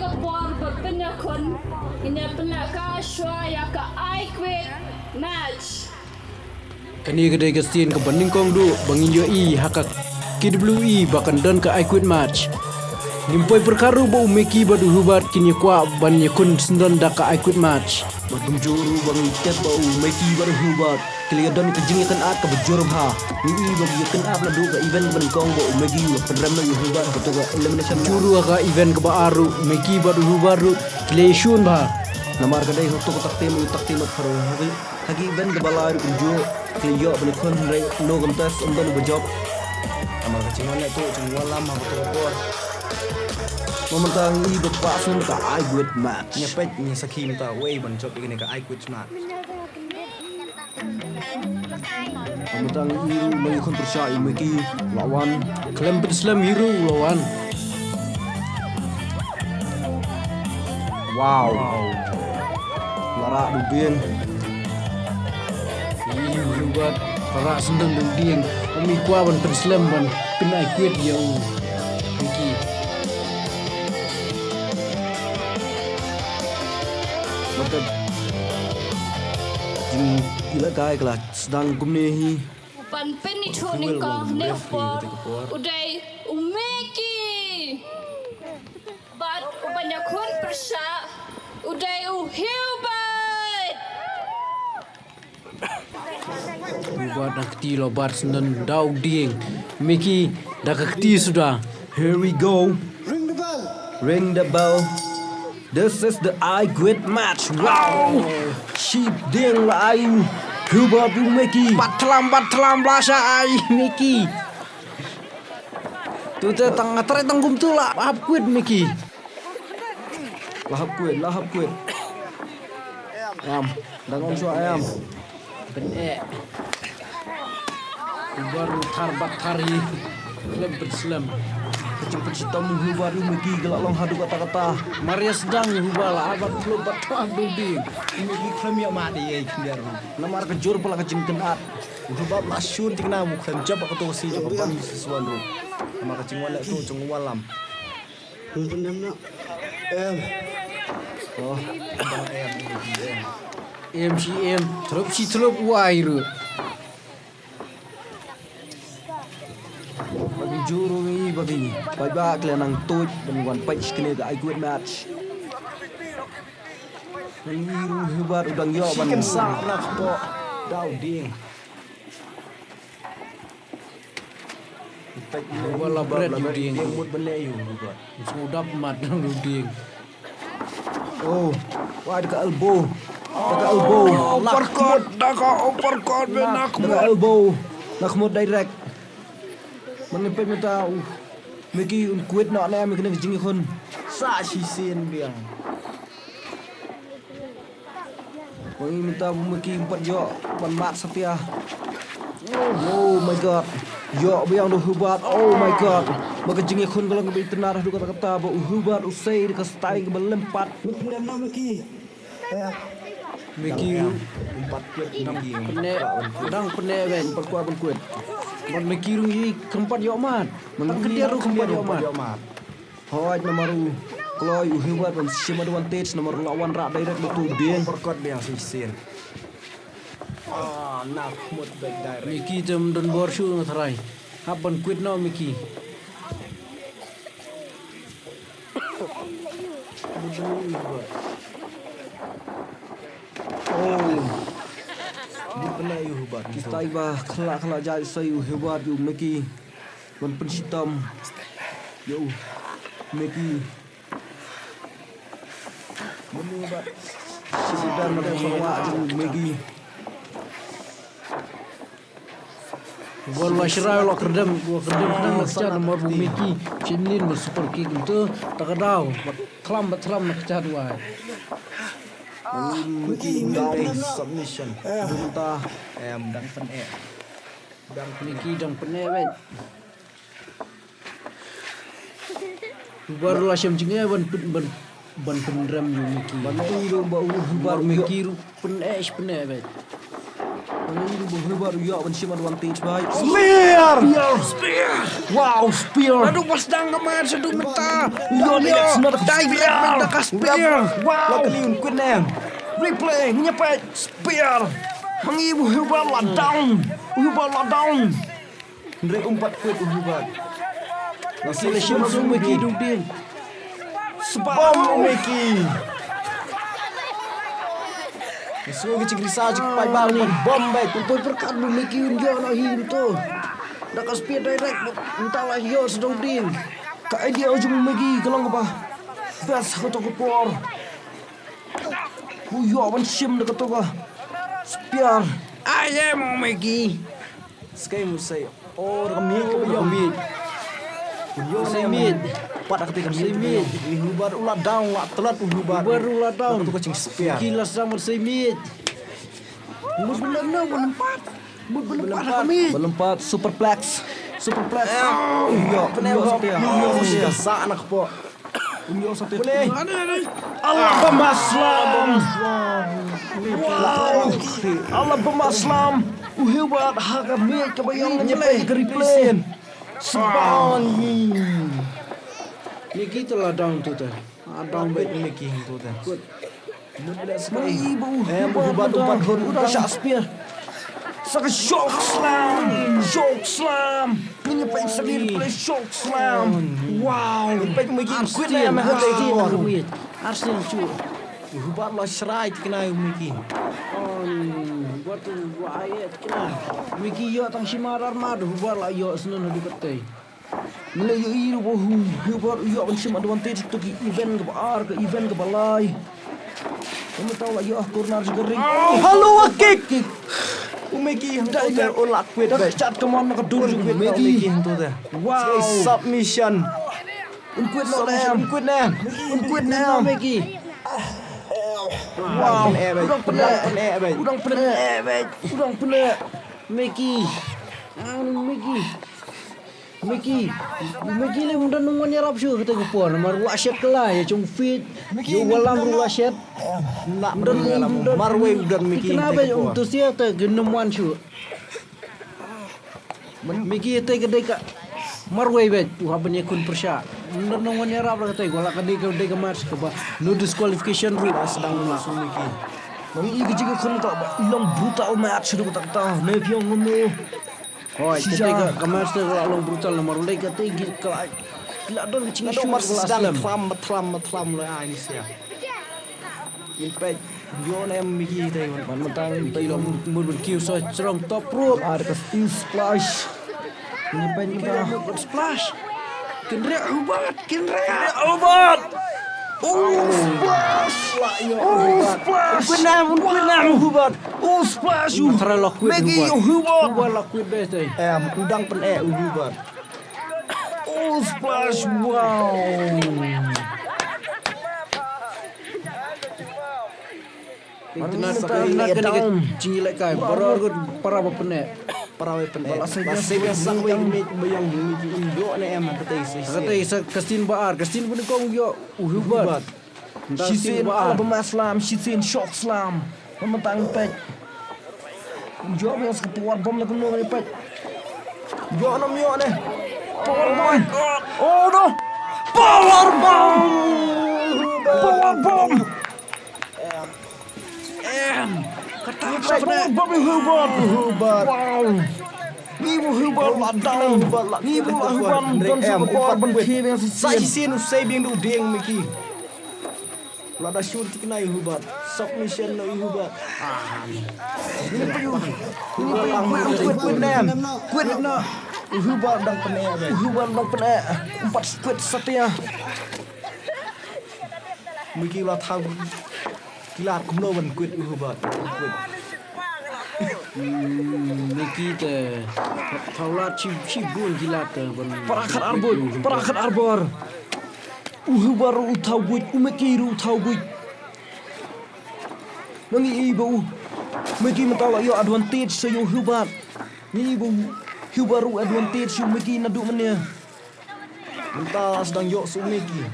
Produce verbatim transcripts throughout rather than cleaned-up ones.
Por ba pynïakhun, ngin ïa pynlehkai shuwa ïa ka I Quit match. Kane ka dei ka sien kaba nyngkong duh ba ngin ïohi ha ka K W E ba kan don ka I Quit match. Ngim poi pyrkhat ruh ba u Mickey bad u Hubert kin ïa kwah ban ïakhun syndon da ka I Quit match. Bad kumjuh ruh ba ngi tip ba u Mickey bad u Hubert ki la ïa don ka jingïakynad kaba jur bha. Ngi i ba ki ïakynad naduh ka event ba nyngkong ba u Mickey u la pynrem na u Hubert kato ka elimination. Kumjuh ruh ha ka event kaba ar ruh u Mickey bad u Hubert ruh ki la ïashun bha. Namar ka dei hato ka takte ma u takte ma pharwa ha ki, ha ki event kaba lai ruh kumjuh ki la ïoh ban ïakhun hynrei no contest ym don uba jop. Namar ka jingwan leh to jingwan lam ha kato ka por. Mo mynta ngi i ba kwah sien ka I Quit match. Ngi peit ngi sakhi mynta wei ban jop ïa kane ka I Quit match. Mynta ngi i ruh ngi khun pyrshah ïa u Mickey la wan. Khlem pynslem hi ruh la wan. Wow. La rah dewdieng. Ïa u Hubert la rah syndon dewdieng. Ym i kwah ban pynslem ban pyn I Quit ïa u Mickey. Mata jingïalehkai ka la sdang kumne hi. Uban pynithuh nyngkong ne u por u dei u Mickey. Bad uban ïakhun pyrshah u dei u Hubert. Hubert na kti lo bad syndon da u dieng. Mickey da ka kti suda. Here we go. Ring the bell. Ring the bell. This is the I Quit match. Wow. Shi dieng la ai u Hubert u Mickey. Bat thlam, bat thlam la sha ai Mickey. Tu te tang nga trai tang kumtu la hap quit Mickey. La hap quit, la hap quit. Em, dang on shuwa em. Pyneh. Hubert u thar bad thar hi. Khlem pynslem. Ka jingpynshitom u Hubert u Mickey ka la long haduh katta katta. Mar ïa sdang u Hubert la bad khlem bad thar dewding. U Mickey khlem ïoh mad ïa i khyndiat ruh. Namar ka jur pala ka jingkynad. U Hubert la shun thikna u khlem jop ka to si jop ban si swan ruh. Namar ka jingwan leh to jingwan lam. Em. Oh. Em shi em, thlup shi thlup wai ruh. Ba ki jur ruh ngi ba ki paidbah ki la nang tuid ban wan peit shi kine ka I Quit match. Ngi ruh Hubert u dang ïoh ban sa na kpoh da u dieng. Wala bret u dieng. Mut ban leh ïa u Hubert. Sngewdap mat na u dieng. Oh, wah, da ka elbow. Da ka elbow. Oh, uppercut, da ka uppercut, na khmut. Da ka elbow. Na khmut direct. Mane peit mynta u Mickey un quit noh ne em ïa kane ka jingïakhun. Sa shisien biang. Wan mynta u Mickey um pat ïoh ban mad satia. Oh my God. Ïoh biang da u Hubert. Oh my God. Ba ka jingïakhun ka long kaba itynnad haduh katta katta ba u Hubert u sei da ka style kaba lympat. Mickey ruh um pat quit, dang pyneh, dang pyneh bad um pat kwah ban quit. Bad Mickey ruh um pat ïoh mad. Tang khyndiat ruh um pat ïoh mad. Hooid, namar u kloi u Hubert ban shim advantage namar u la wanrah direct da uto u dieng. Uppercut biang shisien. Ah, na khmut bad direct. Mickey te ym don bor shuh nga tharai. Hap ban quit noh Mickey. Oh. Dip pyneh ïa u Hubert. Ki style ba khlak khlak jait sei u Hubert ïa u Mickey. Ban pynshitom ïa u Mickey. Mane ba shitom na ka wah jong u Mickey. Wala shrai la kyrdem, la kyrdem khnang la kjat namar ba u Mickey. Shimlin ba super kick kumto, ta ka daw. Ba thlam, ba thlam na kjat wai. Mickey, Mickey, submission. Em, dang pyneh. Dang Mickey, dang pyneh, wait. Hubert la shem jingeh ban pyn, ban, ban pynrem ïa u Mickey. Ban pynrem ba u Hubert Mickey ruh pyneh, pyneh bad. Ngi u Hubert u ïoh ban shim advantage bha. Spear! Spear! Spear! Wow, spear! Aduh, ba sdang ka match, aduh mynta. Ïoh, ïoh, ïoh, ïoh, da ka spear. Wow! La ka liun kwit ne. Replay, ngi peit spear. Hangi u Hubert la down. U Hubert la down. Hynrei um pat kwit u Hubert. Nga sngewsih u Mickey dungding. Sbam u Mickey. Nga sngewsih ka jingrisa jingpaidbah ni bom beit. Poi pyrkhat u Mickey un ïoh na hi to. Da ka spear direct mynta la ïoh sa dungding. Ka idea u jong u Mickey ka long kaba best ha kato ka por. U ïoh ban shim da kato ka spear. Ai em u Mickey. Skei mu sei. Oh, da ka miej kaba ïoh. Miej. U ïoh sei miej. Pat da kata ka miej. Miej. U Hubert u la down, la tlot u Hubert. Hubert u la down. Da kato ka jingspear. Ki la sdang ban sei miej. Mut ba lem na, ba lem pat. Mut ba lem pat da ka miej. Ba lem pat, superplex. Superplex. U ïoh, u ïoh sa te. U ïoh sa te. Sa na kpoh. Boleh. Allah bama slam. Wow. Allah bama slam. U Hubert ha ka miej kaba ïong, ngi peit ka replay. Sbam. Mickey te la down tu te. Ah, down beit Mickey tu te. Mut ba u Hubert, u Hubert, u Hubert, u Hubert shah spear. Sa ka choke slam. Choke slam. Ngi peit sa ka replay, choke slam. Wow. Peit Mickey kwit ne, ma ha te. Arsenal chu. U Hubert la shrai tikna u Mickey. Hubert la ai tikna. Mickey ïoh tang shi mar ar mar, u Hubert la ïoh snon haduh katei. Mynta ïohi ruh ba u Hubert u ïoh ban shim advantage to ki event kaba ar, ka event kaba lai. Mynta la ïoh corner jong ka ring. Hello, a kick. Kick. U Mickey hangto te u la kwit beit. Chat, come on, na ka dur jong u Mickey hangto te. Wow. Submission. Un kwit noh ne em. Un kwit ne em. Un kwit ne em. Mickey. Wow. U dang pyneh beit. U dang pyneh beit. U dang pyneh beit. U dang pyneh. Mickey. Ah, Mickey. Mickey, Mickey lei um don nongwan ïarap shuh kata ka por, namar u la shet kylla, ïa jong fit, ïa u Wallam ruh u la shet. Um don, um don marwei u don Mickey kata ka por. Thikna ba um tusia te kin ym wan shuh. Mickey te ka dei ka marwei beit, u hap ban ïakhun pyrshah. Um don nongwan ïarap kata, ka la ka dei ka, dei ka match kaba no disqualification ruh. Ba sdang u la shu Mickey. Ngi i ka jingïakhun kaba long brutal match ruh kata kata. Ne phi ong kumno? Hooid, kata ka, ka match te ka la long brutal namar u lei kata ki, ka la, ki la don ka jingshoot, ka la sdang slem. Thlam, thlam, thlam la ai ni sia. Ngin peit, ïoh ne em Mickey te, man, man tang Mickey long mut ban kiew sa jrong top rope. Ar ka steel splash. Ngin peit, ngin peit. Splash. Kynriah Hubert, kynriah Hubert. Oh, splash. Oh, splash. Kwit nam, kwit nam Hubert. Oh, splash. Thra la kwit Mickey, Hubert. Hubert la kwit beit te. Em, u dang pyneh u Hubert. Oh, splash. Wow. Internet sa ka, internet ka ni ka jingïalehkai. Para ruh, para ba pyneh. Para ba pyneh. Ba la sei biang sa ka ïing miej ba ïong miej ïoh ne em ha katei sa. Ha katei sa ka sien ba ar, ka sien ba nyngkong ïoh u Hubert. Shisien ba ar. Ba ma slam, shisien shock slam. Ba ma tang peit. Ïoh biang sa ka power bomb na kumno ka peit. Ïoh nam ïoh ne. Power bomb. Oh no. Power bomb. Power bomb. Em. Kata ka power bomb u Hubert. Hubert. Wow. Ngi bu Hubert la down. Ngi bu la Hubert don sa ka power ban khie biang sa shisien. Sa shisien u sei biang da u dieng Mickey. Lada shu thikna ïa u Hubert. Submission na ïa u Hubert. Ah. Ini pa ïa u. Ini pa ïa u. Kwit, kwit, kwit, kwit, nem. Kwit na. U Hubert dang pyneh beit. U Hubert dang pyneh. Umpat kwit satia. Mickey la thaw. Ki la kumno ban kwit u Hubert. Kwit. Hmm, Mickey te thaw lad shi, shibun ki lad te ban. Para khat ar bor, para khat ar bor. U Hubert ruh u thaw buit, u Mickey ruh u thaw buit. Ngi i ba u Mickey mynta la ïoh advantage sha u Hubert. Ngi i ba u Hubert ruh advantage sha u Mickey naduh mynne. Mynta la sdang ïoh sha u Mickey.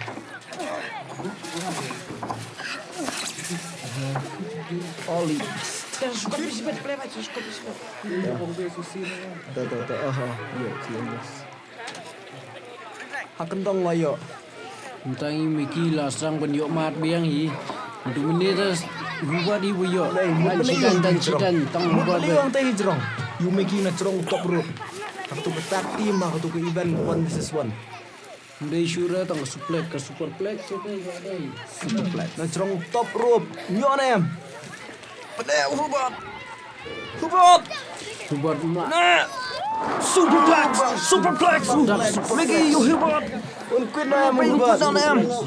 Ollie. Ta, ta, ta, ah, ah, ïoh, ïoh, ïoh. Ha kyndong la ïoh. Mynta ngi Mickey la sdang ban ïoh mad biang hi. Mynta mynne ta Hubert hi ba ïoh. Lai, mut lai, shidan, dan shidan, tang Hubert. Lai, tang jrong. Ïoh Mickey na jrong top rope. Tang tu ka tag team, ka tu ka event one versus one. Ndei shuh re tang ka suplex, ka superplex, ka dei, ka dei. Superplex. Na jrong top rope. Ïoh ne em. Pyneh u Hubert. Hubert. Hubert ma. Nah. Superplex. Superplex. Mickey, ïoh Hubert. Un kwit na em Hubert.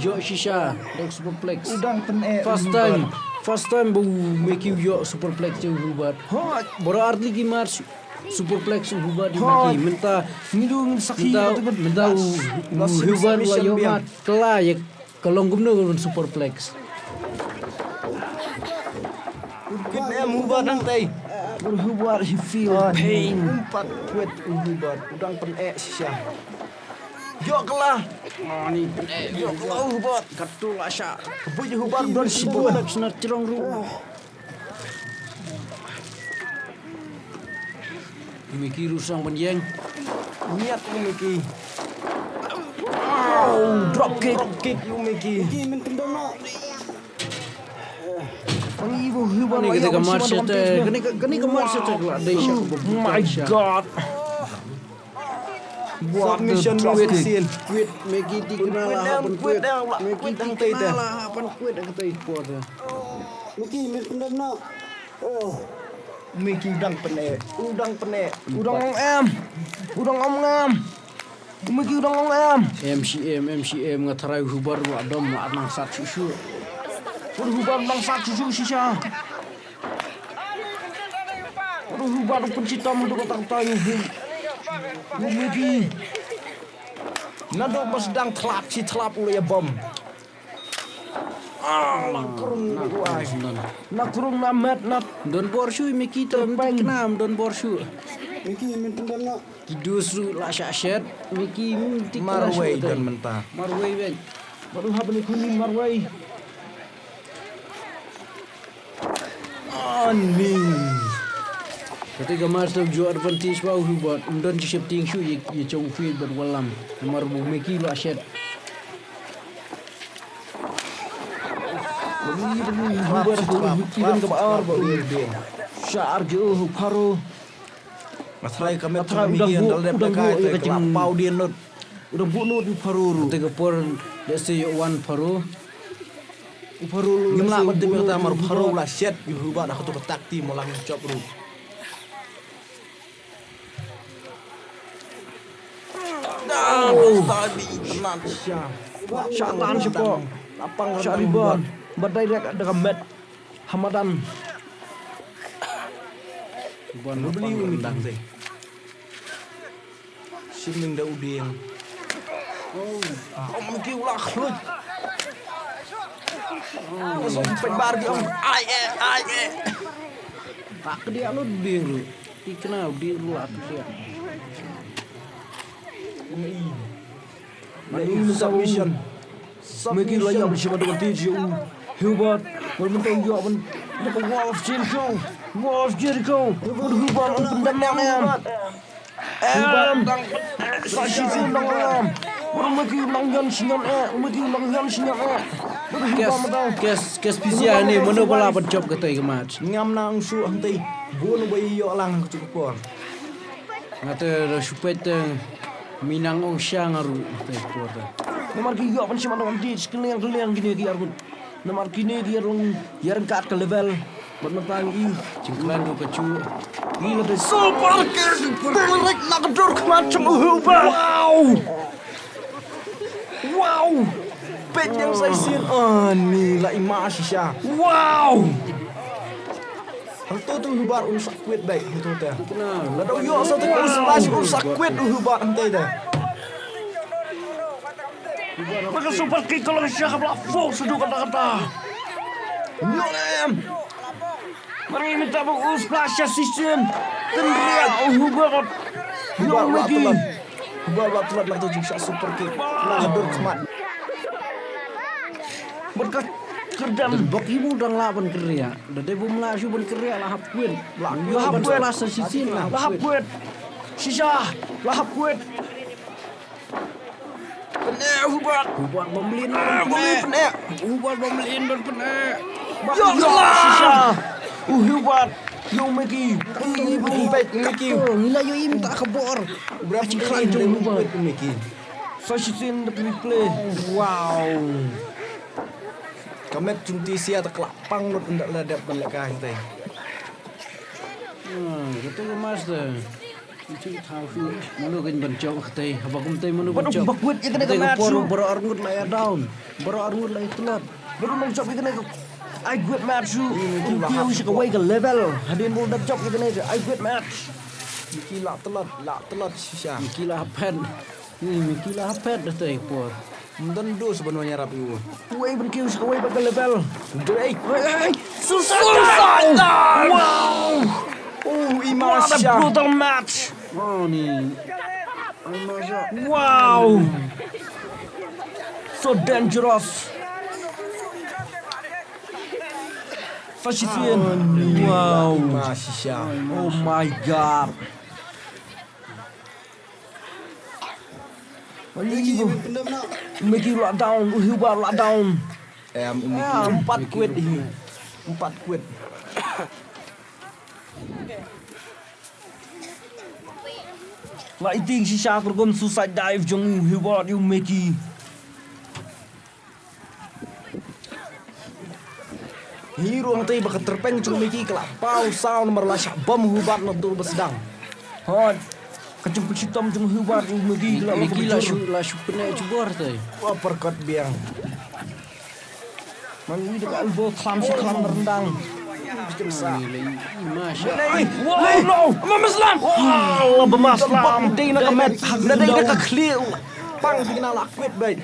Ïoh shisha. Dak superplex. Udang pyneh. First time. First time ba u Mickey ïoh superplex ïa u Hubert. Hot. Baroh ar tylli ki match. Superplex u Hubert ïa u Mickey. Mynta. Ngi dang sakhi mynta, mynta u, u Hubert la ïoh mat. Kla ïa ka long kumno ka superplex. Kwit em Hubert nangtei. U Hubert he feel pain. Pat kwit u Hubert. Udang pyneh shisha. Ïoh kla. Ïoh kla u Hubert. Katu la sha. Ka buit u Hubert don shibun. Superplex na jrong ruh. Mickey ruh sdang ban ïeng. Miat u Mickey. Wow, drop kick. Drop kick u Mickey. Kane ka match te, kane ka, kane ka match te la dei sha. Oh my God. What a drop kick. Kwit, Mickey, thikna la hap ban kwit. Mickey, thikna la hap ban kwit, ka tei por te. Mickey, Mickey, dang pyneh, u dang pyneh. U dang ong em. U dang ong em. U Mickey u dang ong em. Em shi em, em shi em, nga tharai u Hubert wa dom, wa nang sat shuh shuh. U Hubert nang sat shuh shuh shisha. U Hubert u pynshitom haduh katta katta ïa u Mickey. Naduh ba sdang thlap shi thlap u la ïa bom. Ah, la krung na u ai. Na krung na met na. Don bor shuh Mickey, tang thikna don bor shuh. Mickey, mynta don na. Ki dus ruh la shah shet. Mickey, mynta thikna shuh. Marwei don mynta. Marwei ben. Baru hap ni kuni marwei. Ani. Kata ka match te u ju advantage ba u Hubert. Ym don jingsheptieng shuh ïa, ïa jong u Phil bad Wallam. Namar ba u Mickey la shet. Ba u Hubert u Hubert ka ba ar ba u. Sha ar ju u Pharo. Nga tharai ka met u dang buh, u dang buh ïa ka jingpaw dien lut. U dang buh lut u Pharo ruh. Te ka por lehse ïoh wan Pharo. U Pharo ruh ngim lah ban tip ïa kata mar u Pharo la shet ïa u Hubert ha kato ka tag team u la jop ruh. Dang, oh. Shah tan shapoh. Shah rebound. Ba direct da ka met. Hamadan. Ban beli u dang te. Shim ning da u dieng. Oh, ki u la khluit. Oh, so pek bar ki ong ai eh, ai eh. Tak dia lu dieng lu. Ikna u dieng lu la tu dia. Manu submission. Miki la ïam shi ban advantage ïa u Hubert. Bad mynta u ïoh ban da ka Wall of Jericho. Wall of Jericho. Bad Hubert un pyndam ïa u Hubert. Em. Sa shi shi nang ïam. Bad Miki nang ïam shi nang eh. Miki nang ïam shi nang eh. Bad Hubert mynta. Kes, kes pisia ni mano bala ban jop katei ka match. Ngam nang shu hangtei. Bun ba ïoh lang ka por. Nga te da shu peit te minang ong sha nga ruh te por te. Namar ki ïoh ban shim advantage kylliang kylliang kine ki arngut. Namar kine ki arngut ïa ryngkat ka level. Bad mynta ngi jingkhlaiñ ruh ka shu. Ngi la te super kick direct na ka dur khmat jong u Hubert. Wow! Wow! Peit ïa sa shisien. Ah, ni la i ma shisha. Wow! Hangto tu Hubert un sa kwit beit hangto te. La dau ïoh sa tu un splash un sa kwit u Hubert hangto te. Maka super kick ka long sha ka bla force tu kata kata. Ïoh em. Mari minta ba u splash sha shisien. Tynriah u Hubert. Hubert la tlot. Hubert la tlot la tu jingshah super kick. La dur khmat. Bad ka Kyrdan. Bok ibu dang lah ban kyrriah. Da dei bym lah shu ban kyrriah, lah hap kwit. Lah hap kwit. Lah hap kwit. Shisha. Lah hap kwit. Pyneh, Hubert. Hubert bym lin ban pyneh. Hubert bym lin ban pyneh. Ya Allah. Shisha. Uh, Hubert. Yo, Mickey. Mickey. Ngi la ïohi mynta ka bor. Bra chi khlaiñ jong Hubert. Mickey. Sa shisien da replay. Wow. Ka met jong T C A te ka la pang lut ynda la dep ban lehkai hangtei. Ah, kata ka master. Mano kan ban jop katei, haba kumtei mano ban jop. Bakwit ïa kane ka match shu. Baroh arngut la ïa down. Baroh arngut la ïa tlot. Baroh nang jop ïa kane ka. Ai gwit match shu. Un kiew sha kawei ka level. Hadien ba u dang jop ïa kane ka. Ai gwit match. Miki la tlot, la tlot shisha. Miki la hapet. Ni Miki la hapet da tei por. Ym don dus ban wan ïarap ïa u. Wei ban kiew sha kawei ba ka level. Dei. Suicide dive! Wow! Oh, Ima shisha. What a brutal match. Oh, ni. Wow! So dangerous. Sa shisien. Wow. Ima shisha. Oh my God. Miki, Miki la down, u Hubert la down. Em, Miki. Em, empat kwit hi. Empat kwit. La iting shisha ka rukom suicide dive jong u Hubert ïa u Miki. Hi ruh hangtei ba ka tyrpeng jong u Miki ka la paw saw namar la shah bom u Hubert na dur ba sdang. Hot. Ka jingpynshitom jong u Hubert ïa u Miki ka la Miki la shu la shu pyneh jubor tei. Wa perkot biang. Man ïa ka elbow khlam shi khlam ryndang. Masha. Wow, no. Mama slam. Wow, ba ma slam. Dei na ka met. Na dei na ka khlieh. Pang dei na la kwit bai.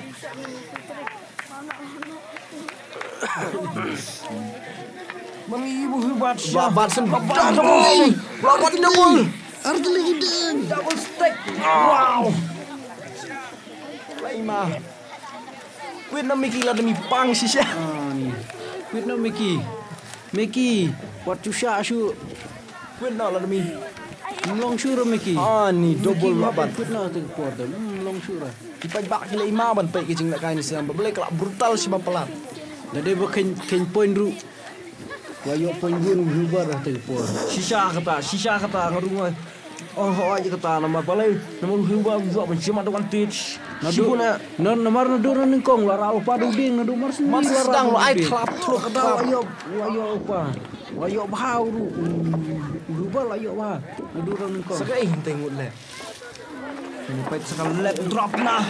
Mami ibu hebat. Ba bat sen. Ba bat double. Ba bat double. Artylli ki ding. Double stick. Wow. Lai ma. Kwit na Miki la demi pang shisha. Kwit na Miki. Miki. Wat shu sha shu. Kwit na la demi. Mlong shu ra Miki. Ah, ni double la ban. Kwit na te por te. Mlong shu ra. Ki paidbah ki la ima ban peit ki jingïalehkai ni sdang ba balei ka la brutal shi ba palat. Da dei ba khein khein point ruh. Wa ïoh point bun u Hubert ha te por. Shisha kata, shisha kata nga rung ai. Oh, oh, ai kata namar balei. Namar u Hubert u ïoh ban shim advantage. Naduh na namar naduh na nyngkong la rah u pa duding naduh mar sdang la ai thlap thlap kata wa ïoh wa ïoh u pa. Wa ïoh bha u Hubert la ïoh bha. Naduh na nyngkong. Sa kaei hynte ngut leh. Peit sa ka leg drop na.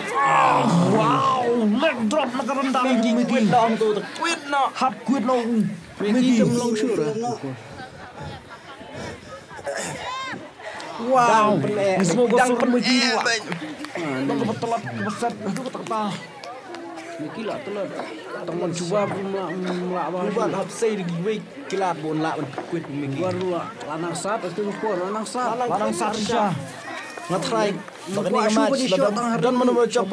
Wow, leg drop na ka ryndang Miki. Kwit na ong tu kwit na. Hap kwit na ong Miki. Miki tem long shu ra. Wow. Dang pyneh. Dang pyneh. Dang pyneh. Dang pyneh. Miki la tlot. Tang man cuba pun mla mla ba. Cuba hap sei dei wei kilat bon la ban kwit Miki. Wan la la nang sat tu por la nang sat. La nang sat sha. Nga try. Ba kane ka match la don mano mano chop.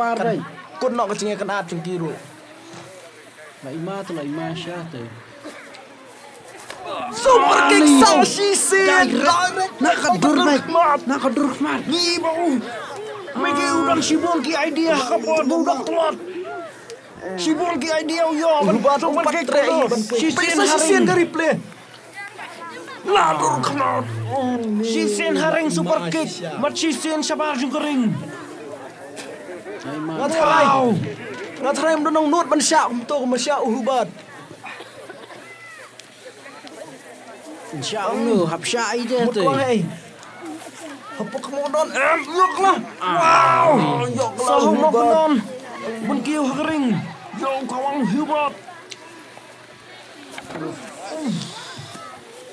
Kut nok ka jingïakynad jong ki ruh. La ima tu la ima sha tu. Super kick sa shisien. Direct na ka dur bai. Na ka dur khmat. Ni ba u. Miki u dang shibun ki idea ha ka por ba u dang tlot. Shibun ki idea u ïoh ban super kick. Shisien ha ring. Shisien ha ring super kick. Mat shisien shabar jong ka ring. Nga tharai. Nga tharai ym don nong nut ban shah kumto kumba shah u Hubert. Shah ong nu hap shah ïa te. Hapok mo don em yok la. Wow. Yok la mo don. Bun kiew ha ka ring. Yo ka wang Hubert.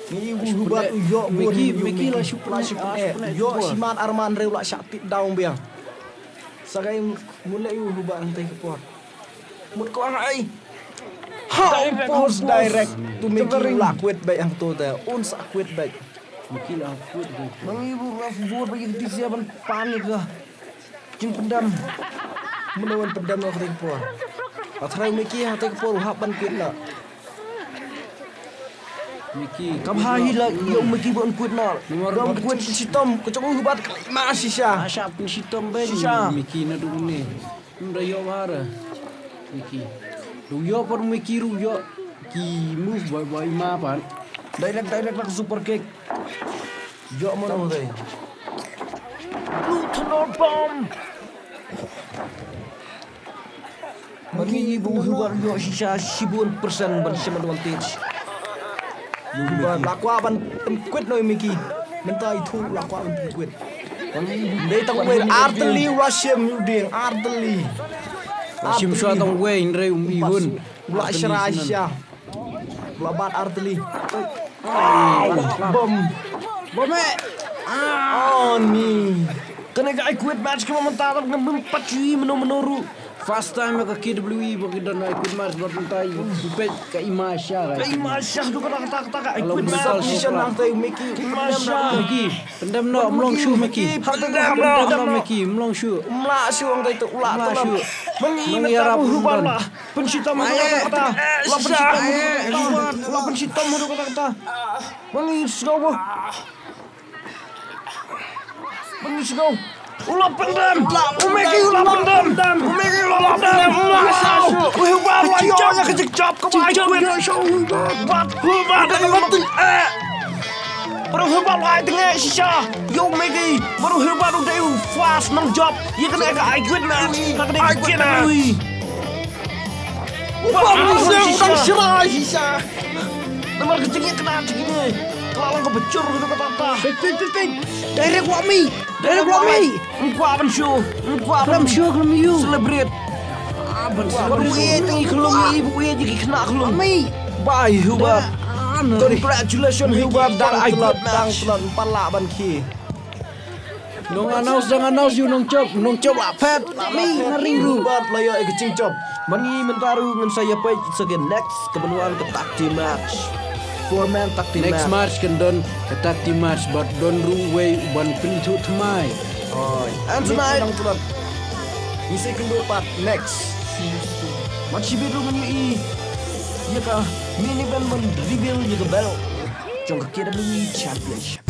Ngi u Hubert u ïoh Miki Miki la shu pyneh. Ïoh shimat arman reu la shah tit down biang. Sa kai mut leh u Hubert hangtai ka por. Mut ko ai. Ha, post direct. Tu Miki la kwit beit hangto te. Un sa kwit beit. Miki la kwit beit. Mangi bu raf bur beit ti sia ban pan ka. Jingpyndam. Mano wan pyndam noh kata ka por. Nga tharai u Miki ha kata ka por u hap ban kwit noh. Mickey. Kam ha hi la ïa u Mickey ban quit na. Ban quit shitom ka jong u Hubert ka la i ma shisha. Shisha ban shitom ban. Shisha. Mickey naduh ne. Ym da ïoh bha re. Mickey. Ruh ïoh pat Mickey ruh ïoh. Ki move ba ba i ma pat. Direct direct na ka super kick. Ïoh mano dei. Blue tunnel bomb. Mani bu hubar ïoh shisha shibun persen ban shem advantage. Hubar la kwah ban pynkwit noh ïa Mickey. Mynta i thu la kwah ban pynkwit. Dei tang wei artylli Rashim u ding artylli. Rashim shwa tang wei hynrei um i hun. La shra shisha. La bat artylli. Bom. Bom eh. Oh ni. Kane ka I Quit match ka mynta ngam pat shu i mano mano ruh. First time ka K W E ba ki don I Quit match ba mynta i pet ka i ma sha. Ka i ma sha du kata kata kata ka I Quit match. Sha nang tai Mickey. I ma sha. Mickey. Pyndem noh, ym long shuh Mickey. Pyndem noh Mickey, ym long shuh. Ym lah shuh ang tai tu, ym lah tu. Mangi mynta u hubar lah. Pynshitom haduh katta katta. La pynshitom haduh katta katta. La pynshitom haduh katta katta. Mangi sngewbha. Mangi sngewbha. U la pyndem. U Mickey u la pyndem. U Mickey u la pyndem. Wow. U hubar la ïoh ïa ka jingjop ka bai kwin. Bat hubar da ka lynti eh. Baroh hubar la ai tnga shisha. Ïa u Mickey. Baroh hubar u dei u fast nang jop. Ïa kane ka I Quit na. Ka kane ka kena. Wah, u dang shrai shisha. Namar ka jingïakynad jingïakynad. Ka la long ka bajur ka kata kata. Peit, peit, peit, peit. Direct wah mi. Direct wah mi. Ym kwah ban shu. Ym kwah ban shu khlem ïoh. Celebrate. Ah, ban shu. Ba bu ïa tang i khlem i bu ïa jingïakynad khlem. Mi. Bai hubar. Congratulations hubar dang I Quit match. Dang tlot, dang tlot, ym pat lah ban khie. Nong announce, dang announce ïa u nongchop, nongchop la phet, la mih na ring ruh. Hubar la ïoh ïa ka jingjop. Mani mynta ruh ngin sa ïa peit sa ka next ka ban wan ka tag team match. Four man tag team match. Next match kan don ka tag team match bad don ruh uwei uban pynithuh thymmai. Oi. And tonight. Ngi sa ïakynduh pat next. Match shibit ruh ngin ïohi ïa ka main event ban reveal ïa ka belt jong ka K W E Championship.